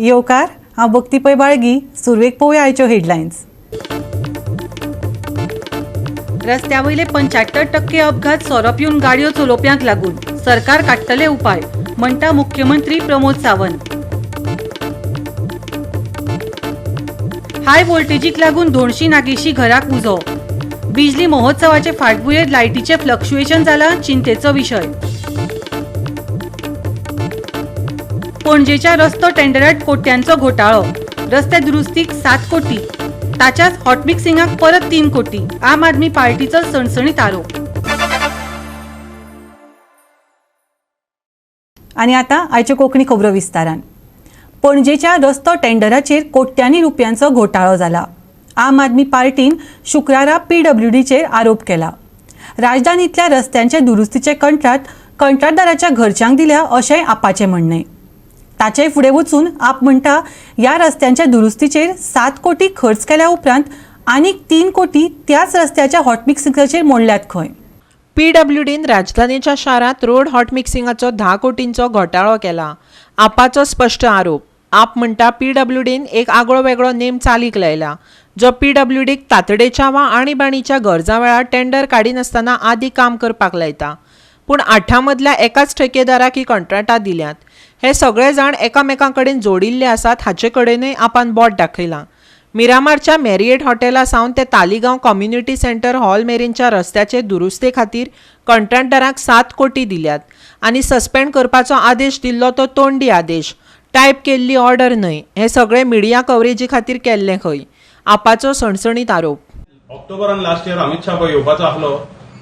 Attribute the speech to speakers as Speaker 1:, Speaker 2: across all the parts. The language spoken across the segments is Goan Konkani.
Speaker 1: येवकार. हांव भक्ती पै बाळगी. सुरवेक पळोवया आयच्यो हेडलायन्स. रस्त्या वयले 75% अपघात सोरो पिवन गाडयो चलोवप्यांक लागून, सरकार काडटले उपाय, म्हणटा मुख्यमंत्री प्रमोद सावंत. हाय व्होल्टेजीक लागून धोणशी नागेशी घराक उजो. बिजली महोत्सवाचे फाटभुंयेर लायटीचें फ्लक्च्युएशन जालां चिंतेचो विशय. पणजेच्या रस्तो टेंडरात कोट्यांचो घोटाळो. रस्ते दुरुस्तीक 7 कोटी, ताच्याच हॉटमिक्सिंगाक परत 3 कोटी, आम आदमी पार्टीचो सणसणीत आरोप. आनी आतां आयच्यो कोंकणी खबरो विस्तारान. पणजेच्या रस्तो टेंडराचेर कोट्यांनी रुपयांचो घोटाळो जाला. आम आदमी पार्टीन शुक्रारा पीडब्ल्यूडीचेर आरोप केला. राजधानीतल्या रस्त्यांचे दुरुस्तीचे कंत्राट कंत्राटदाराच्या घरच्यांक दिल्या, अशेंय आपाचें म्हणणें. ताचेय फुडें वचून आप म्हणटा, ह्या रस्त्यांच्या दुरुस्तीचेर 7 कोटी खर्च केल्या उपरांत आनीक 3 कोटी त्याच रस्त्याच्या हॉटमिक्सिंगाचेर मोडल्यात खंय.
Speaker 2: पीडब्ल्यूडीन राजधानीच्या शारांत रोड हॉट मिक्सिंगाचो 10 कोटींचो घोटाळो केला, आपाचो स्पश्ट आरोप. आप म्हणटा, पीडब्ल्यूडीन एक आगळो वेगळो नेम चालीक लायला, जो पीडब्ल्यूडीक तातडेच्या वा आणीबाणीच्या गरजां वेळार टेंडर काडिनासतना आदी काम करपाक लायता. पूण आठां मदल्या एकाच ठेकेदाराक ही कंत्राटां दिल्यात. हे सगळे जाण एकामेकां कडेन जोडिल्ले आसात, हाचे कडेनूय आपान बोट दाखयलां. मिरामारच्या मॅरिएट हॉटेला सावन ते तालिगांव कम्युनिटी सेंटर हॉल मेरेनच्या रस्त्याचे दुरुस्ते खातीर कंत्राटदाराक 7 कोटी दिल्यात आनी सस्पेंड करपाचो आदेश दिल्लो तो तोंडी आदेश, टायप केल्ली ऑर्डर न्हय. हें सगळें मिडिया कवरेजी खातीर केल्लें खंय, आपाचो सणसणीत आरोप.
Speaker 3: ऑक्टोबरान लास्ट इयर अमित शाह पळय येवपाचो आसलो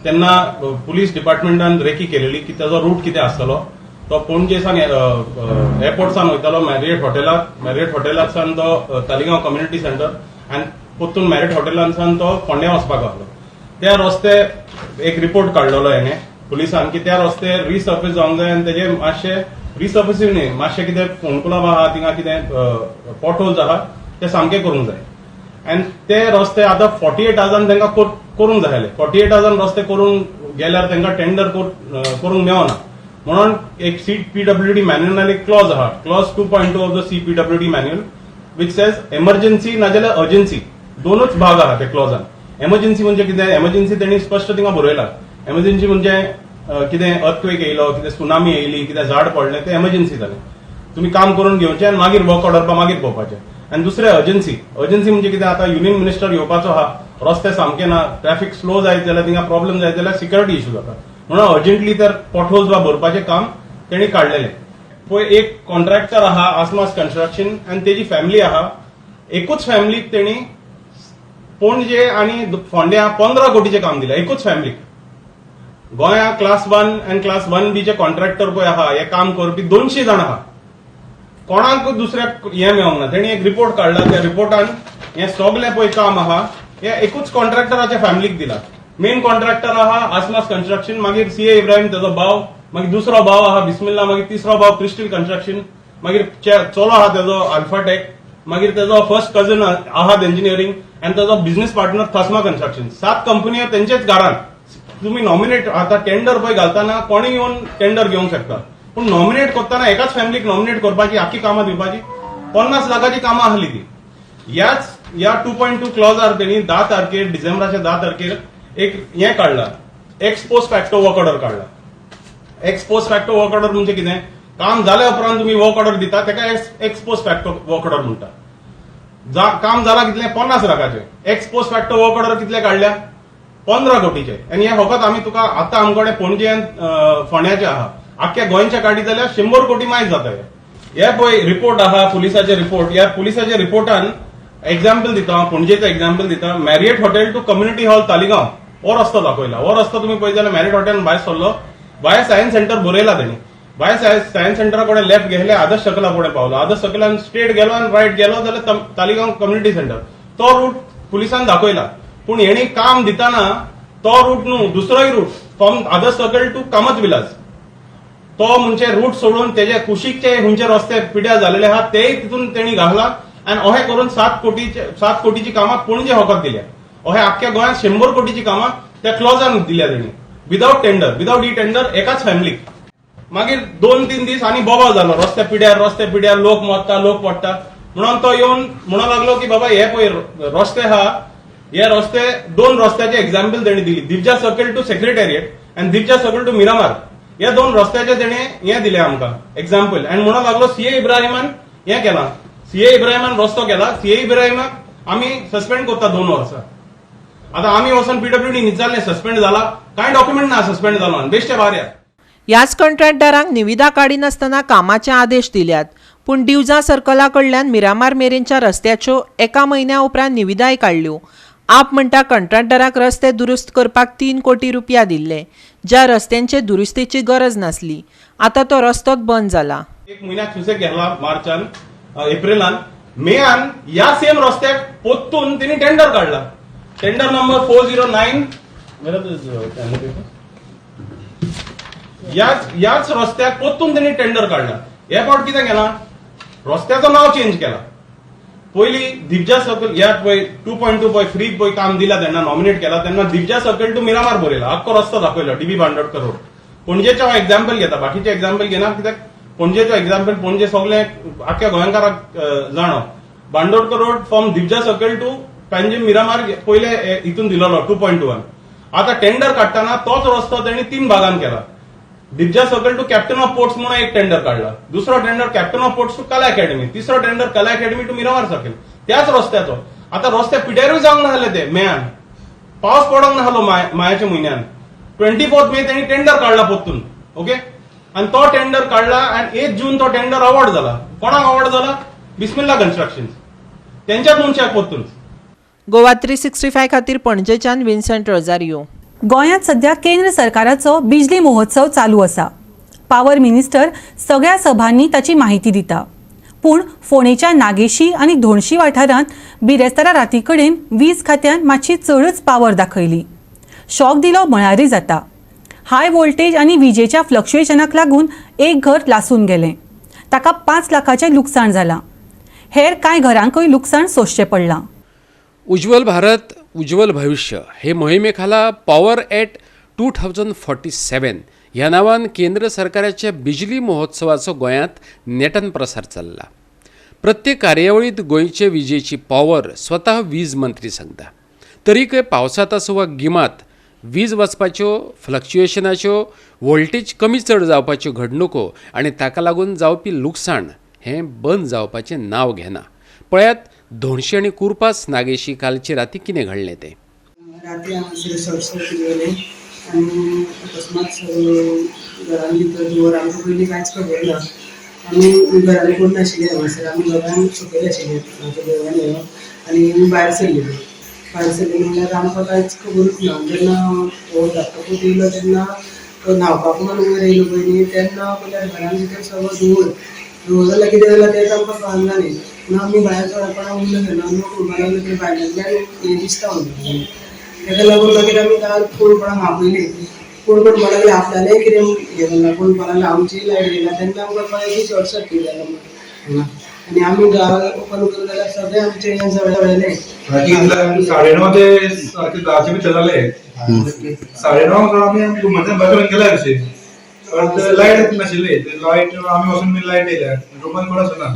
Speaker 3: तेन्ना पुलीस डिपार्टमेंटान रेकी केलेली की ताजो रूट कितें आसतलो. तो पणजे सावन एअरपोर्ट सावन वयतालो मॅरिएट हॉटेलाक, मॅरिएट हॉटेलाक सावन तो तालिगांव कम्युनिटी सेंटर आनी परतून मॅरिएट हॉटेलान सावन तो फोंड्या वचपाक आसलो. त्या रस्ते एक रिपोर्ट काडलेलो हेणे पुलिसान की त्या रस्ते रिसर्फीस जावंक जाय आनी तेजे मातशे रिसर्फीसूय न्ही, मातशे कितें फोंडकुलां आहा थिंगा, कितें पॉटहोल्स आहा ते सामके करूंक जाय. आनी ते रस्ते आतां 48 आवर्सान तांकां करूंक जाय आसले. 48 आवर्सान रस्ते करूंक गेल्यार तांकां टेंडर करूंक मेळना म्हणून एक सी पीडब्ल्यूडी मॅन्युअल एक क्लॉज आहा, clause 2.2 of the CPWD manual, which says emergency नाजाल्यार अर्जन्सी, दोनूच भाग आहा त्या क्लॉजान. एमर्जन्सी म्हणजे कितें? एमर्जन्सी तेणी स्पश्ट थिंगा बरयला. एमर्जन्सी म्हणजे कितें अर्थक्वेक येयलो, कितें सुनामी येयली, कितें झाड पडलें, ते एमर्जन्सी जालें. तुमी काम करून घेवचें आनी मागीर वर्क ऑर्डर मागीर पळोवपाचें. आनी दुसरें अर्जन्सी. अर्जन्सी म्हणजे कितें? आतां युनियन मिनिस्टर येवपाचो आहा, रस्ते सामके ना, ट्रॅफिक स्लो जायत जाल्यार, थिंगा प्रॉब्लेम जायत जाल्यार सिक्युरिटी इश्यू जाता, म्हणून अर्जंटली तर पॉटहोल्स वा भरपाचें काम तेणी काडलेलें. पळय, एक कॉन्ट्रॅक्टर आहा आसमास कन्स्ट्रक्शन आनी तेजी फॅमिली आहा. एकूच फॅमिलीक तेणी पणजे आनी फोंड्या 15 कोटीचें काम दिलें, एकूच फॅमिलीक. गोंया क्लास 1 आनी क्लास 1 बीचे कॉन्ट्रॅक्टर पळय आहा, हे काम करपी 200 जाण आहा. कोणाक दुसऱ्याक हें मेळोंक ना. तेणी एक रिपोर्ट काडला. त्या रिपोर्टान हें सगलें पळय काम आहा हे एकूच कॉन्ट्रॅक्टराच्या फॅमिलीक दिला. मेन कॉन्ट्रॅक्टर आहा आसमास कन्स्ट्रक्शन, मागीर सी ए इब्राहिम तेजो भाव, मागीर दुसरो भाव आहा बिस्मिल्ला, मागीर तिसरो भाव क्रिस्टील कन्स्ट्रक्शन, मागीर चलो आहा तेजो अल्फाटेक, मागीर तेजो फर्स्ट कझन आहाद इंजिनियरिंग आनी तेजो बिझनेस पार्टनर थस्मा कन्स्ट्रक्शन. सात कंपनी तेंचेच घरान. तुम्ही नॉमिनेट, आता टेंडर पळय घालतना कोणी येवन टेंडर घेवंक शकता, पूण नॉमिनेट करतना एकाच फॅमिलीक नॉमिनेट करपाची, आख्खी कामां दिवपाची, 50 लाखाची कामां आहली ती. ह्याच ह्या 2.2 क्लॉजार तेणी 10 तारखेर, डिसेंबराच्या 10 तारखेर एक हें काडला, ex post facto work order काडला. Ex post facto work order म्हणजे कितें? काम जाल्या उपरांत तुमी वर्क ऑर्डर दिता ताका ex post facto work order म्हणटा. काम जाला कितलें? 50 लाखाचें. Ex post facto work order कितले काडल्या? 15 कोटीचे. आनी हे फकत आमी तुका आतां आमकडे पणजे आनी फोंड्याचे आहा. आख्ख्या गोंयच्या काडी जाल्यार 100 कोटी मायज जाता. हे हे पळय रिपोर्ट आहा, पुलिसाचे रिपोर्ट. ह्या पुलिसाच्या रिपोर्टान एक्झाम्पल दिता हांव, पणजेचो एक्झाम्पल दिता. Marriott hotel to community hall Taleigao हो रस्तो दाखयला. हो रस्तो तुमी पळयत जाल्यार मॅरियट हॉटेल भायर सरलो, भायर सायन्स सेंटर बरयला तेणी. भायर सायन्स सेंटरा कडेन लेफ्ट गेले, आदर्श सर्कला कडेन पावलो. आदर्श सर्कलान स्ट्रेट गेलो आनी रायट गेलो जाल्यार तालिगांव कम्युनिटी सेंटर. तो रूट पुलिसान दाखयला, पूण हेणी काम दिताना तो रूट न्हू, दुसरोय route from Adarsh circle to Kamat Vilas, तो म्हणजे रूट सोडून तेजे कुशीकचे खंयचे रस्ते पिड्यार जालेले आहा तेय तितून तेणी घाला. आनी अशें करून 7 कोटीची कामां पणजे फकत दिल्या. अशें आख्ख्या गोंयांत 100 कोटीची कामां त्या क्लॉजान दिल्या तेणी, without tender, without e tender, एकाच फॅमिलीक. मागीर 2-3 दीस आनी बोबाळ जालो, रस्ते पिड्यार रस्ते पिड्यार, लोक मरता, लोक पडटा म्हणून तो येवन म्हणूंक लागलो की बाबा हे पळय रस्ते आहा, हे रस्ते 2 रस्त्याचे एक्झाम्पल तेणी दिली, दिवजा सर्कल टू सेक्रेटेरिएट आनी दिवजा सर्कल टू मिरामार, हे 2 रस्त्याचे तेणे हे दिले आमकां एक्झाम्पल. आनी म्हणूंक लागलो सीए इब्राहिमान हे केला, सीए इब्राहिमान रस्तो केला, सीए इब्राहिमाक आमी सस्पेंड करता 2 वर्सां. आतां आमी वचून पीडब्ल्यूडी विचारलें सस्पेंड जाला, कांय डॉक्युमेंट ना सस्पेंड जालो, बेश्टे बाऱ्यार.
Speaker 2: ह्याच कंत्राटदारांक निविदा काडिनासतना कामाचे आदेश दिल्यात, पूण दिवजा सर्कला कडल्यान मिरामार मेरेनच्या रस्त्याच्यो एका म्हयन्या उपरांत निविदाय काडल्यो. आप म्हणटा कंत्राटदाराक रस्ते दुरुस्त करपाक 3 कोटी रुपया दिल्ले, ज्या रस्त्यांचे दुरुस्तीची गरज नासली. आतां तो रस्तोच बंद जाला.
Speaker 3: एक म्हयन्याक सुसेग घेतला मार्चान, एप्रिलान, मेयान ह्या सेम रस्त्याक पोत्तून तेणी टेंडर काडला, टेंडर नंबर 409. ह्याच रस्त्याक पोत्तून तेणी टेंडर काडला. हे फावट कितें केलां, रस्त्याचो नांव चेंज केला. पयली दिवजा सर्कल ह्या पळय 2.2 पळय फ्री पळय काम दिला तेन्ना नॉमिनेट केला तेन्ना दिवजा सर्कल टू मिरामार बरयला, आख्खो रस्तो दाखयलो डीबी बांदोडकर रोड. पणजेचो हांव एक्झाम्पल घेता, बाकीचे एक्झाम्पल घेना कित्याक पणजेचो एक्झाम्पल पणजे सगळे आख्ख्या गोंयकाराक जाणो. Bandodkar road from Divja circle to Panjim Miramar पयले हितून दिलेलो 2.21. आतां टेंडर काडटना तोच रस्तो तेणी 3 भागान केला. Divja circle to captain of ports म्हणून एक टेंडर काडला, दुसरो tender captain of ports to Kala academy, तिसरो tender Kala academy to Miramar circle, त्याच रस्त्याचो. आतां रस्ते पिड्यारूय जावंक नासले ते मेयान, पावस पडोंक नासलो मायाच्या म्हयन्यान. 24 मे तेणी टेंडर काडला पोत्तून, ओके, आनी तो टेंडर काडला आनी 8 जून तो टेंडर अवॉर्ड जाला. कोणाक अवॉर्ड जाला? बिस्मिल्ला कन्स्ट्रक्शन, तेंच्याच मनशाक पोत्तून.
Speaker 2: गोवा 365 खातीर पणजेच्यान विन्संट रोजारियो.
Speaker 1: गोंयांत सध्या केंद्र सरकाराचो बिजली महोत्सव चालू आसा. पावर मिनिस्टर सगळ्या सभांनी ताची माहिती दिता, पूण फोंडेच्या नागेशी आनी धोणशी वाठारांत बिरेस्तारा राती कडेन वीज खात्यान मातशी चडच पावर दाखयली, शॉक दिलो म्हळ्यारय जाता. हाय व्होल्टेज आनी विजेच्या फ्लक्च्युएशनाक लागून एक घर लासून गेलें, ताका 5 लाखाचें लुकसाण जालां. हेर कांय घरांकूय लुकसाण सोंसचें पडलां.
Speaker 4: उज्ज्वल भारत उज्ज्वल भविष्य हे मोहिमेखाला पॉवर एट 2047 ह्या नांवान केंद्र सरकाराच्या बिजली महोत्सवाचो गोंयांत नेटान प्रसार चल्ला. प्रत्येक कार्यावळींत गोंयचे विजेची पॉवर स्वता वीज मंत्री सांगता. तरीकय पावसांत आसूं वा गिमांत वीज वचपाच्यो, फ्लक्च्युएशनाच्यो, वोल्टेज कमी चड जावपाच्यो घडणुको आनी ताका लागून जावपी लुकसाण हें बंद जावपाचें नांव घेना. पळयात धोणशी आनी कुर्पास नागेशी कालची राती कितें घडलें तें.
Speaker 5: राती हांगासर शॉर्ट सर्कीट जालें आनी अकस्मात घरान भितर धुंवर, आमकां पयलीं कांयच खबर ना. आमी घरान कोण नाशिल्ले हांगासर, आमी दोगांय सकयल आशिल्ले. आमच्या देवान येयलो आनी आमी भायर सरलेली. भायर सरले म्हणल्यार आमकां कांयच खबरूच ना. जेन्ना हो धाकटो पूत येयलो तेन्ना तो न्हांवपाक म्हणून वयर येयलो पळय न्ही, तेन्ना पळयल्यार घरान भितर सगळो धुंवर. धुंवर जाल्यार कितें जालां तेंच आमकां कळना न्ही. पूण आमी भायर कोणाक उरलो ना, आमी म्हणपाक लागले की भायल्यान हें दिसता म्हणून. तेका लागून मागीर आमी दार कोण कोणाक आपयली, कोण कोण म्हणपाक लागले आपल्यालें कितें हें जालां, कोण म्हणपाक लागले आमचीय लायट गेल्या. तेन्ना आमकां कळ्ळें की शॉर्ट सर्कीट जालां म्हणून हांगा. आनी आमी दार ओपन करून जाल्यार सगळें आमचें हें जळ्ळेलें.
Speaker 6: 9:30 ते सारखे 10च्या भितर जाले. 9:30 आमी रुमांतल्यान भायर सरून गेले हरशीं, कारण ते लायट नाशिल्ली. ते लायट आमी वचून लायट येयल्या, रुमान कोण आसना.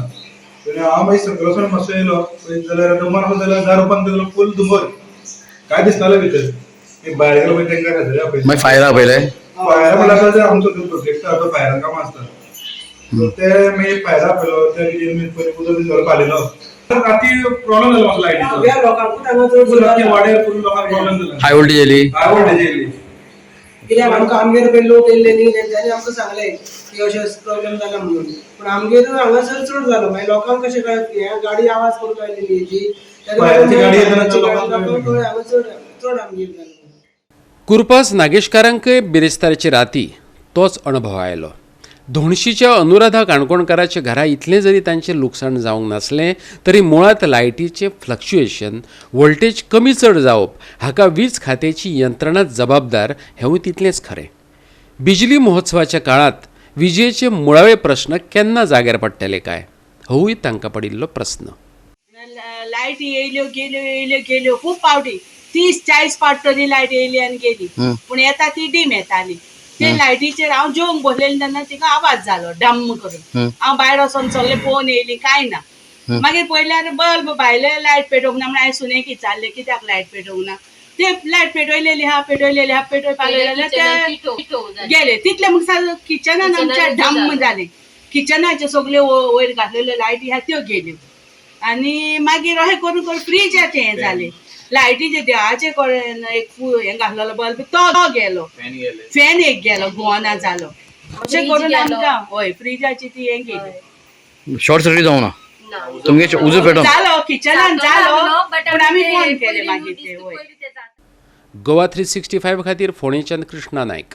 Speaker 6: आनी हांव मागीर सकयल वचून मातसो येयलो पळयत जाल्यार रुमान वचून जाल्यार दार ओपन केलो, फूल धुंवर, काय दिसतालें भितर. मागीर भायर गेलो पळय तेंकां शेजारी आपयले.
Speaker 7: मागीर फायरा पयले.
Speaker 6: फायरा म्हणल्यार आतां आमचो प्रोजेक्ट आसा तो फायरान काम आसता, ते मागीर फायरा आपयलो, त्या मागीर पयलीं उदक बी सगळें पालयलो. राती प्रॉब्लेम जालो मातसो लायटीचो.
Speaker 5: सगळ्या लोकांकूच हांगा चड
Speaker 6: फूल अख्ख्या वाड्यार फूल लोकांक प्रॉब्लेम जालो.
Speaker 7: हाय व्होल्टेज येयली.
Speaker 6: हाय व्होल्टेज येयली.
Speaker 5: कित्याक आमकां आमगेर पळय लोक येयल्ले न्ही, तेंच्यांनी आमकां सांगलें की अशें अशें प्रॉब्लेम जाला म्हणून. पूण आमगेर हांगासर चड जालो, मागीर लोकांक कशें कळत? हें गाडी आवाज करून आयलेली हेजी, तेका लागून
Speaker 6: भायरची गाडी येतना
Speaker 5: भायरची गाडी
Speaker 6: लोकांक
Speaker 5: लोकांक कळ्ळें हांगा चड चड आमगेर जालो.
Speaker 4: कुर्पास नागेशकारांकय बिरेस्ताराचे राती तोच अणभव आयलो. धोणशीच्या अनुराधा काणकोणकाराच्या घरा इतलें जरी तांचें लुकसाण जावंक नासलें तरी मुळांत लायटीचें फ्लक्च्युएशन, व्होल्टेज कमी चड जावप हाका वीज खात्याची यंत्रणा जबाबदार हेंवूय तितलेंच खरें. बिजली महोत्सवाच्या काळांत विजेचे मुळावे प्रस्न केन्ना जाग्यार पडटले काय, होवूय तांकां पडिल्लो प्रस्न.
Speaker 8: लायटी येयल्यो गेल्यो, येयल्यो गेल्यो, खूब फावटी 30-40 फावट तरी लायट येयली आनी गेली, पूण येता ती डीम येताली. ते लायटीचेर हांव जेवंक बसलेलें तेन्ना तिका आवाज जालो डम्म करून. हांव भायर वचोन सगळें पळोवन येयली, कांय ना. मागीर पळयल्यार बल्ब भायले लायट पेटोवंक ना म्हणून हांवें सुनेक विचारलें कित्याक लायट पेटोवंक ना. ते लायट पेटयलेली आहा पेटयलेली आहा पेटोवपाक जाल्यार ते गेले तितले म्हणसर किचनान आमच्या डम्म जालें. किचनाचे सगल्यो वयर घातलेल्यो लायटी आहा त्यो गेल्यो आनी मागीर अशें करून करून फ्रिजाचें हें जालें. लायटीचे देवाचे कडेन एक हें घातलेलो बल्ब तो गेलो, फॅन एक गेलो, घुंवना जालो. अशें करून आमकां हय फ्रिजाची ती हें गेली.
Speaker 7: शॉर्ट सर्किट जावना तुमगे उजो पेटोवन
Speaker 8: जालो किचनान जालो, पूण आमी बंद केलें मागीर ते. हय.
Speaker 4: गोवा 365 खातीर फोंडेच्यान कृष्णा नायक.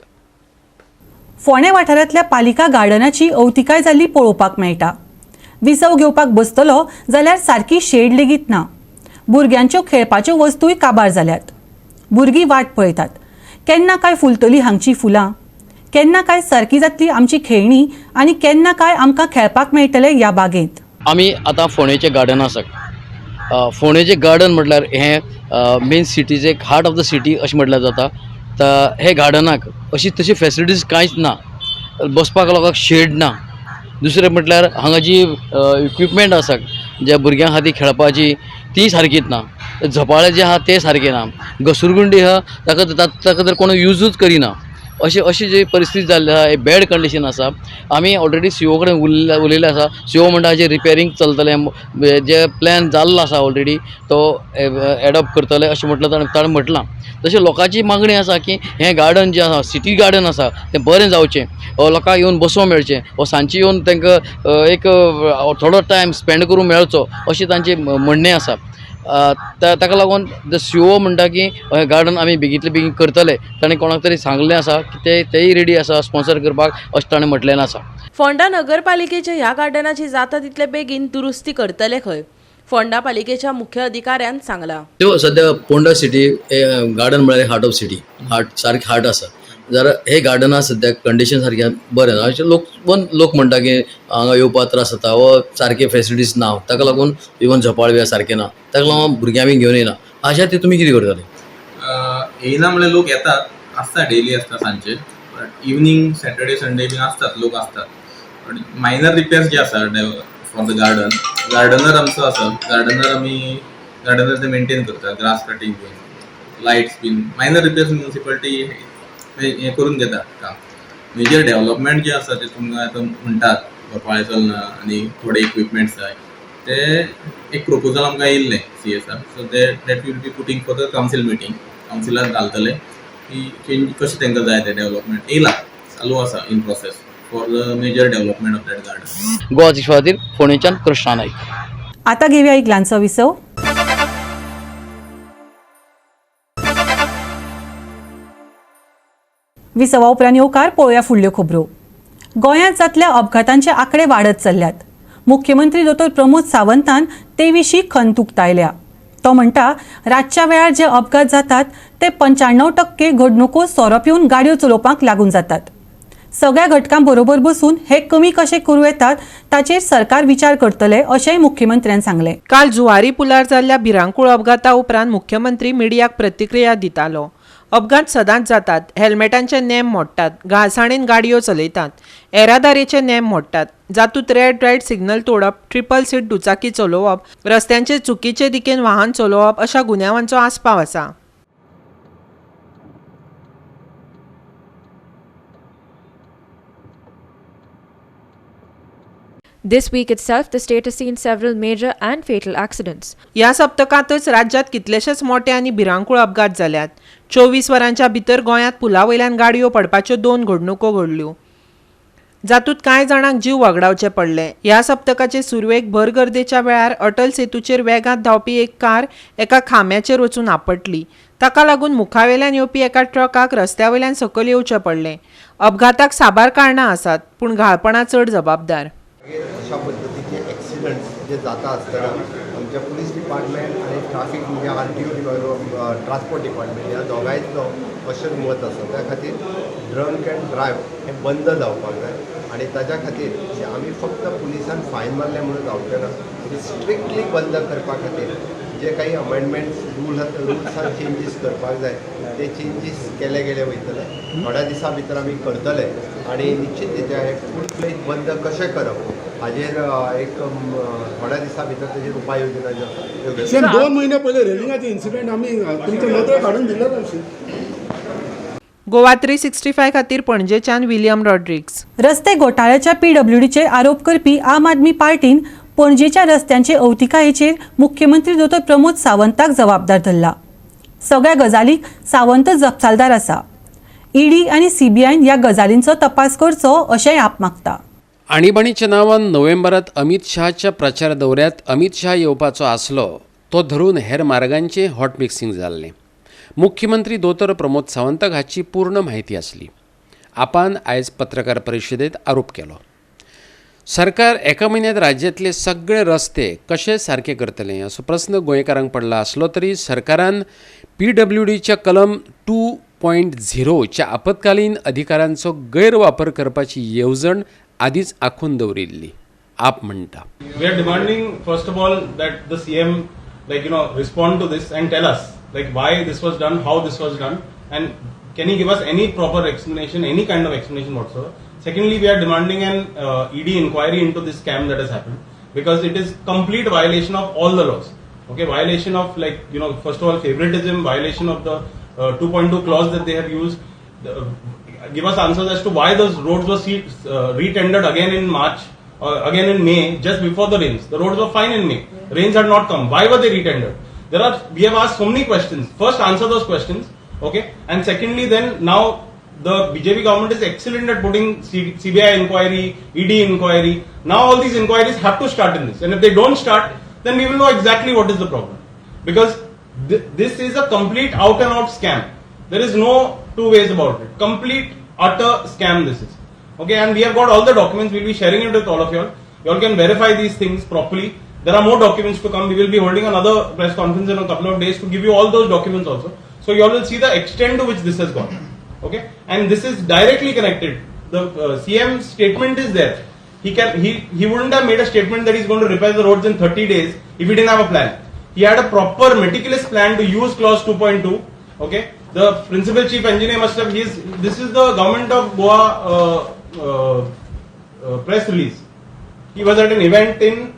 Speaker 1: फोंडें वाठारांतल्या पालिका गार्डनाची अवतिकाय जाल्ली पळोवपाक मेळटा. विसव घेवपाक बसतलो जाल्यार सारकी शेड लेगीत ना. भुरग्यांच्यो खेळपाच्यो वस्तूय काबार जाल्यात. भुरगीं वाट पळयतात केन्ना काय फुलतली हांगची फुलां, केन्ना काय सारकी जातली आमची खेळणी आनी केन्ना काय आमकां खेळपाक मेळटलें ह्या बागेंत.
Speaker 7: आमी आतां फोंडेचें गार्डन आसा. फोंडेचें गार्डन म्हटल्यार हें मेन सिटीचें एक हार्ट ऑफ the city अशें म्हटल्यार जाता. तर हे गार्डनाक अशी तशी फेसिलिटीज कांयच ना. बसपाक लोकांक शेड ना. दुसरें म्हटल्यार हांगा जी इक्विपमेंट आसा ज्या भुरग्यां खातीर खेळपाची ती सारकीच ना. झोपाळे जे आहा ते सारके ना. घसरगुंडी आहा ताका ताका तर कोण युजूच करिना. अशी अशी जी परिस्थिती जाल्ली आहा, एक बॅड कंडिशन आसा. आमी ऑलरेडी सीओ कडेन उलयल्ले आसा. सीओ म्हणटा जे रिपेरींग चलतलें, जे प्लॅन जाल्लो आसा ऑलरेडी तो एडॉप्ट करतले अशें म्हटलें ताणें म्हटलां. तशें लोकांची मागणी आसा की हें गार्डन जें आसा सिटी गार्डन आसा तें बरें जावचें, लोकांक येवन बसूंक मेळचें वा सांजचें येवन तांकां एक थोडो टायम स्पेंड करूंक मेळचो अशें तांचें म्हणणें आसा. ताका लागून the CO म्हणटा की हें गार्डन आमी बेगींतले बेगीन करतले. ताणें कोणाक तरी सांगलें आसा की तेय रेडी आसा स्पॉन्सर करपाक अशें ताणें म्हटलें आसा.
Speaker 9: फोंडा नगरपालिकेच्या ह्या गार्डनाची जाता तितले बेगीन दुरुस्ती करतले खंय, फोंडा पालिकेच्या मुख्य अधिकाऱ्यान सांगला.
Speaker 7: त्यो सद्या पोंडा सिटी गार्डन म्हळ्यार हार्ट ऑफ सिटी, हार्ट सारकें हार्ट आसा. जाल्यार हे गार्डना सद्याक कंडिशन सारकें बरें ना. अशें लोक म्हणटा की हांगा येवपाक त्रास जाता वा सारके फेसिलिटीज ना, ताका लागून इवन झोपाळ बी सारकें ना, ताका लागून भुरग्यां बी घेवन येयना. अशें ते तुमी कितें करतले?
Speaker 10: येयना म्हणल्यार लोक येतात, आसता डेली आसता सांजचे, बट इवनींग सॅटर्डे संडे बीन आसतात लोक आसतात. बट मायनर रिपेर्स जे आसा फॉर the garden, gardener आमचो आसा, गार्डनर आमी गार्डनर ते मेंटेन करता, ग्रास कटींग बीन, लायट्स बीन, मायनर रिपेर्स म्युनिसिपालिटी हें करून घेता काम. मेजर डेव्हलपमेंट जे आसा ते तुमकां आतां म्हणटात झोपाळे चलना आनी थोडे इक्विपमेंट्स जाय, ते एक प्रोपोजल आमकां येयल्लें CSR, so that will be putting for the council meeting. कावन्सिलाक घालतले की चेंज कशें तांकां जाय तें डेव्हलपमेंट येयलां, चालू आसा in process for the major development of that garden.
Speaker 7: Goa दिसपा खातीर फोंडेच्यान कृष्णा नायक.
Speaker 1: आतां घेवया एक ल्हानसो विसव. विसवा उपरांत येवकार पळोवया फुडल्यो खबरो. गोंयांत जातल्या अपघातांचे आंकडे वाडत चल्ल्यात. मुख्यमंत्री दोतोर प्रमोद सावंतान ते विशीं खंत उक्तायल्या. तो म्हणटा रातच्या वेळार जे अपघात जातात ते 95% घडणुको सोरो पिवन गाडयो चलोवपाक लागून जातात. सगळ्या घटकां बरोबर बसून हे कमी कशे करूं येतात ताचेर सरकार विचार करतले अशेंय मुख्यमंत्र्यान सांगलें.
Speaker 2: काल जुवारी पुलार जाल्ल्या भिरांकूळ अपघाता उपरांत मुख्यमंत्री मिडियाक प्रतिक्रिया दितालो. अपघात सदांच जातात, हेल्मेटांचे नेम मोडटात, घाळसाणेन गाडयो चलयतात, येरादारीचे नेम मोडटात, जातूंत रेड लायट सिग्नल तोडप, ट्रिपल सीट दुचाकी चलोवप, रस्त्यांचे चुकीचे दिकेन वाहन चलोवप अशा गुन्यांवांचो आस्पाव आसा.
Speaker 11: This week itself, the state has seen several major and fatal accidents.
Speaker 2: ह्या सप्तकांतच राज्यांत कितलेशेच मोटे आनी भिरांकूळ अपघात जाल्यात. 24 वरांच्या भितर गोंयांत पुला वयल्यान गाडयो पडपाच्यो 2 घडणुको घडल्यो, जातूंत कांय जाणांक जीव वगडावचे पडले. ह्या सप्तकाचे सुरवेक भर गर्देच्या वेळार अटल सेतूचेर वेगांत धांवपी एक कार एका खांब्याचेर वचून आपटली. ताका लागून मुखावेल्यान येवपी एका ट्रकाक रस्त्या वयल्यान सकयल येवचें पडलें. अपघाताक साबार कारणां आसात, पूण घाळपणां चड जबाबदार.
Speaker 12: अशा पद्दतीचे एक्सिडंट्स जे जाता आसतना आमच्या पुलीस डिपार्टमेंट आनी ट्राफीक म्हणजे RTO transport department ह्या दोगांयचो अशें मत आसा. त्या खातीर ड्रंक एंड ड्रायव्ह हें बंद जावपाक जाय आनी ताज्या खातीर जे आमी फक्त पुलिसान फायन मारलें म्हणून जावचें ना, स्ट्रिक्टली बंद करपा खातीर जे काही अमेंडमेंट्स रुल्सान चेंजीस करपाक जाय ते चेंजीस केले गेले वयतले. थोड्या दिसां भितर आमी करतले आनी निश्चित रित्या हे फूल फ्लेज बंद कशें करप हाजेर एक थोड्या दिसां भितर तेजेर उपाय योजना ज्यो आसा त्यो.
Speaker 13: सेम 2 म्हयने पयलीं रेलिंगाचे इन्सिडंट आमी तुमच्या नदरेक हाडून दिल्ले.
Speaker 2: गोवा 365 खातीर पणजेच्यान विलियम रॉड्रिग्स.
Speaker 1: रस्ते घोटाळ्याच्या पीडब्ल्यूडीचेर आरोप करपी आम आदमी पार्टीन पणजेच्या रस्त्यांचे अवतिकायेचेर मुख्यमंत्री दोतोर प्रमोद सावंताक जबाबदार धरला. सगळ्या गजालीक सावंत जपसालदार आसा. ईडी आनी सीबीआयन ह्या गजालींचो तपास करचो अशेंय आप मागता.
Speaker 4: आणीबाणीच्या नांवान नोव्हेंबरात अमित शहाच्या प्रचार दौऱ्यांत अमित शहा येवपाचो आसलो तो धरून हेर मार्गांचें हॉट मिक्सिंग जाल्लें. मुख्यमंत्री दोतोर प्रमोद सावंताक हाची पूर्ण म्हायती आसली. आपान आयज पत्रकार परिशदेंत आरोप केलो. सरकार एका म्हयन्यांत राज्यांतले सगळे रस्ते कशे सारके करतले असो प्रस्न गोंयकारांक पडला आसलो तरी सरकारान पीडब्ल्यूडीच्या कलम 2.0च्या आपत्कालीन अधिकारांचो गैरवापर करपाची येवजण आदींच आंखून दवरिल्ली. आप म्हणटा,
Speaker 3: we are demanding first of all that the CM like you know respond to this and tell us like why this was done, how this was done, and can he give us any proper explanation, any kind of explanation whatsoever. Secondly, we are demanding an ED inquiry into this scam that has happened, because it is complete violation of all the laws. Okay, violation of like you know first of all favoritism, violation of the 2.2 clause that they have used. Give us answers as to why those roads were retendered again in March or again in May, just before the rains. The roads were fine in May. Rains had not come. Why were they retendered? We have asked so many questions. First, answer those questions, okay? And secondly, then now the BJP government is excellent at putting CBI inquiry, ED inquiry. Now all these inquiries have to start in this. And if they don't start, then we will know exactly what is the problem. Because this is a complete out and out scam. There is no two ways about it. Complete, utter scam this is. Okay, and we have got all the documents. We will be sharing it with all of you all. You all can verify these things properly. There are more documents to come. We will be holding another press conference in a couple of days to give you all those documents also. So you all will see the extent to which this has gone. Okay, and this is directly connected. The CM statement is there. He wouldn't have made a statement that he's going to repair the roads in 30 days if he didn't have a plan. He had a proper meticulous plan to use clause 2.2. Okay, the principal chief engineer must have. This is the government of Goa press release. He was at an event in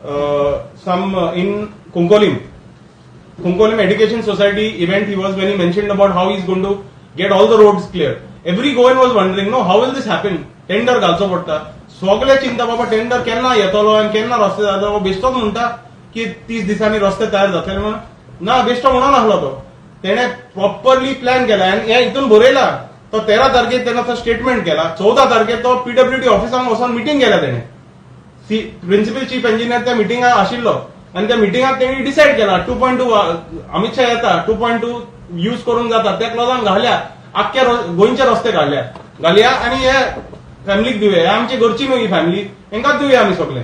Speaker 3: in Cuncolim Education Society event. He was when he mentioned about how he's going to get all the roads clear. Every Goan was wondering, no, how will this happen? Tender घालचो पडटा, सगळे चिंता बाबा टेंडर केन्ना येतलो आनी केन्ना रस्ते जातलो. बेश्टोच म्हणटा की 30 दिसांनी रस्ते तयार जातले म्हणून ना, बेश्टो म्हणून आसलो तो. तेणे प्रॉपरली प्लॅन केला आनी हे हितून बरयला. तो 13 तारखेर तेणे तो स्टेटमेंट केला, 14 तारखेर तो पीडब्ल्यूडी ऑफिसान वचोन मिटींग केल्या तेणे. प्रिन्सिपल चीफ इंजिनियर त्या मिटिंगाक आशिल्लो आनी त्या मिटिंगाक तेणी डिसायड केला 2.2 अमित शाह येता, 2.2 यूज करून जाता. त्या क्लॉजान घाल्या आख्ख्या गोंयचे रस्ते काडल्या घालया आनी हे फॅमिलीक दिवया, आमची घरची न्हू ही फॅमिली, हेंकाच दिवया आमी सगळे.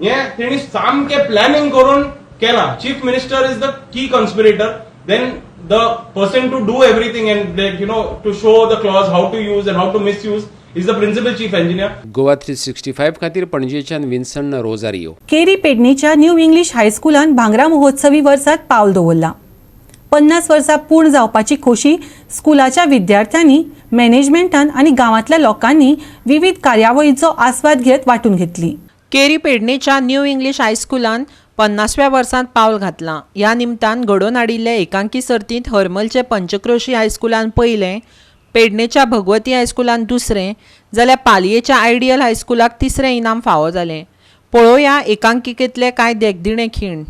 Speaker 3: हे तेणी सामकें प्लॅनिंग करून केला. Chief minister is the key conspirator, then the person to do everything and you know to show the clause how to use and how to misuse is the principal chief engineer.
Speaker 4: Goa 365 खातीर पणजेच्यान विन्सन रोजारियो.
Speaker 1: केरी पेडणेच्या न्यू इंग्लिश हायस्कुलान भांगरा महोत्सवी वर्सात पावल दवरलां. 50 वर्सां पूर्ण जावपाची खोशी स्कुलाच्या विद्यार्थ्यांनी, मॅनेजमेंटान आनी गांवांतल्या लोकांनी विविध कार्यावळींचो आस्वाद घेत वांटून घेतली.
Speaker 2: केरी पेडणेच्या न्यू इंग्लिश हायस्कुलान 50व्या वर्सांत पावल घातलां. ह्या निमतान घडोवन हाडिल्ले एकांकी सर्तींत हरमलचे पंचक्रोशी हायस्कुलान पयलें, पेडणेच्या भगवती हायस्कुलान दुसरें, जाल्यार पालयेच्या आयडियल हायस्कुलाक तिसरें इनाम फावो जालें. पळोवया एकांकिकेंतले कांय देखदिणे खीण.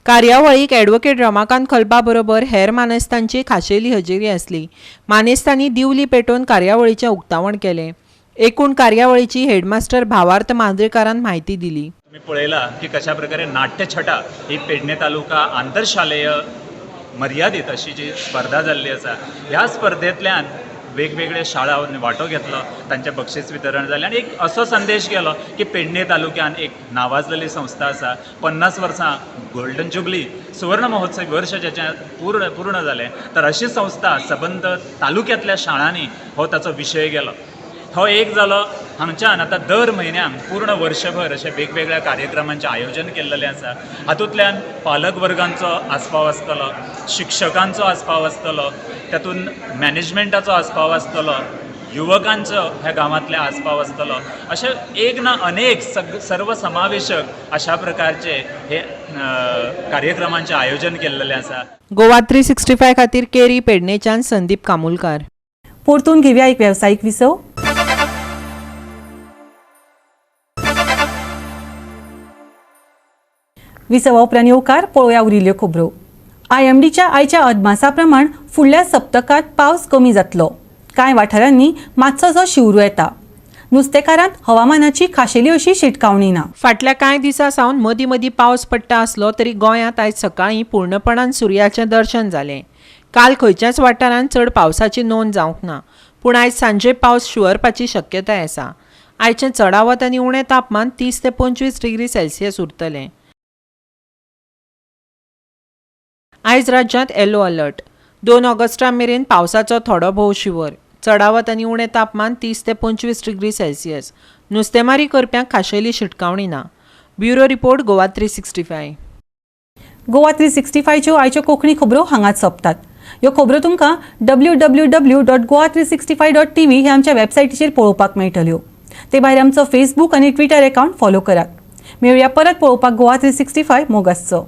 Speaker 2: कार्यावळीक ॲडव्होकेट रमाकांत खलपा बरोबर हेर मानेस्तांची खाशेली हजेरी आसली. मानेस्तांनी दिवली पेटोवन कार्यावळीचें उक्तावण केलें. एकूण कार्यावळीची हेडमास्टर भावार्थ मांद्रेकारान म्हायती दिली.
Speaker 14: तुम्ही पळयला की कशा प्रकारे नाट्यछटा ही पेडणे तालुका आंतरशालेय मर्यादीत अशी जी स्पर्धा जाल्ली आसा, ह्या स्पर्धेंतल्यान वेगवेगळ्या शाळांनी वांटो घेतलो, तांचें बक्षीस वितरण जालें आनी एक असो संदेश गेलो की पेडणे तालुक्यान एक नावाजलेली संस्था आसा. 50 वर्सां गोल्डन जुबली सुवर्ण महोत्सवी वर्ष जेचें पूर्ण जालें, तर अशी संस्था सबंद तालुक्यांतल्या शाळांनी हो ताचो विशय गेलो. हो एक जालो. हांगच्यान आतां दर म्हयन्याक पूर्ण वर्षभर अशें वेगवेगळ्या कार्यक्रमांचें आयोजन केल्लें आसा. हातूंतल्यान पालक वर्गांचो आस्पाव आसतलो, शिक्षकांचो आस्पाव आसतलो, तातूंत मॅनेजमेंटाचो आस्पाव आसतलो, युवकांचो ह्या गांवांतल्या आस्पाव आसतलो. अशें एक ना अनेक सर्वसमावेशक अशा प्रकारचे हे कार्यक्रमांचें आयोजन केल्लें आसा.
Speaker 2: गोवा 365 खातीर केरी पेडणेच्यान संदीप कामुलकार.
Speaker 1: परतून घेवया एक वेवसायीक विसव. विसवा उपरांत येवकार पळोवया उरिल्ल्यो खबरो. आयएमडीच्या आयच्या अदमासा प्रमाण फुडल्या सप्तकांत पावस कमी जातलो. कांय वाठारांनी मातसोसो शिवरू येता. नुस्तेकारांत हवामानाची खाशेली अशी शिटकावणी ना.
Speaker 2: फाटल्या कांय दिसां सावन मदीं मदीं पावस पडटा आसलो तरी गोंयांत आयज सकाळीं पूर्णपणान सुर्याचें दर्शन जालें. काल खंयच्याच वाठारांत चड पावसाची नोंद जावंक ना, पूण आयज सांजे पावस शिंवरपाची शक्यताय आसा. आयचें चडावत आनी उणें तापमान 30 ते 25 डिग्री सेल्सियस उरतलें. आयज राज्यांत येलो अलर्ट. 2 ऑगस्टा मेरेन पावसाचो थोडो भोव शिंवर. चडावत आनी उणें तापमान 30 ते 25 डिग्री सेल्सियस. नुस्तेमारी करप्यांक खाशेली शिटकावणी ना. Bureau report, Goa 365.
Speaker 1: Goa 365च्यो आयच्यो कोंकणी खबरो हांगाच सोंपतात. ह्यो खबरो तुमकां www.goa365.tv ह्या आमच्या वेबसायटीचेर पळोवपाक मेळटल्यो. ते भायर आमचो फेसबूक आनी ट्विटर अकावंट फॉलो करात. मेळुया परत पळोवपाक गोवा 365. मोग आसचो.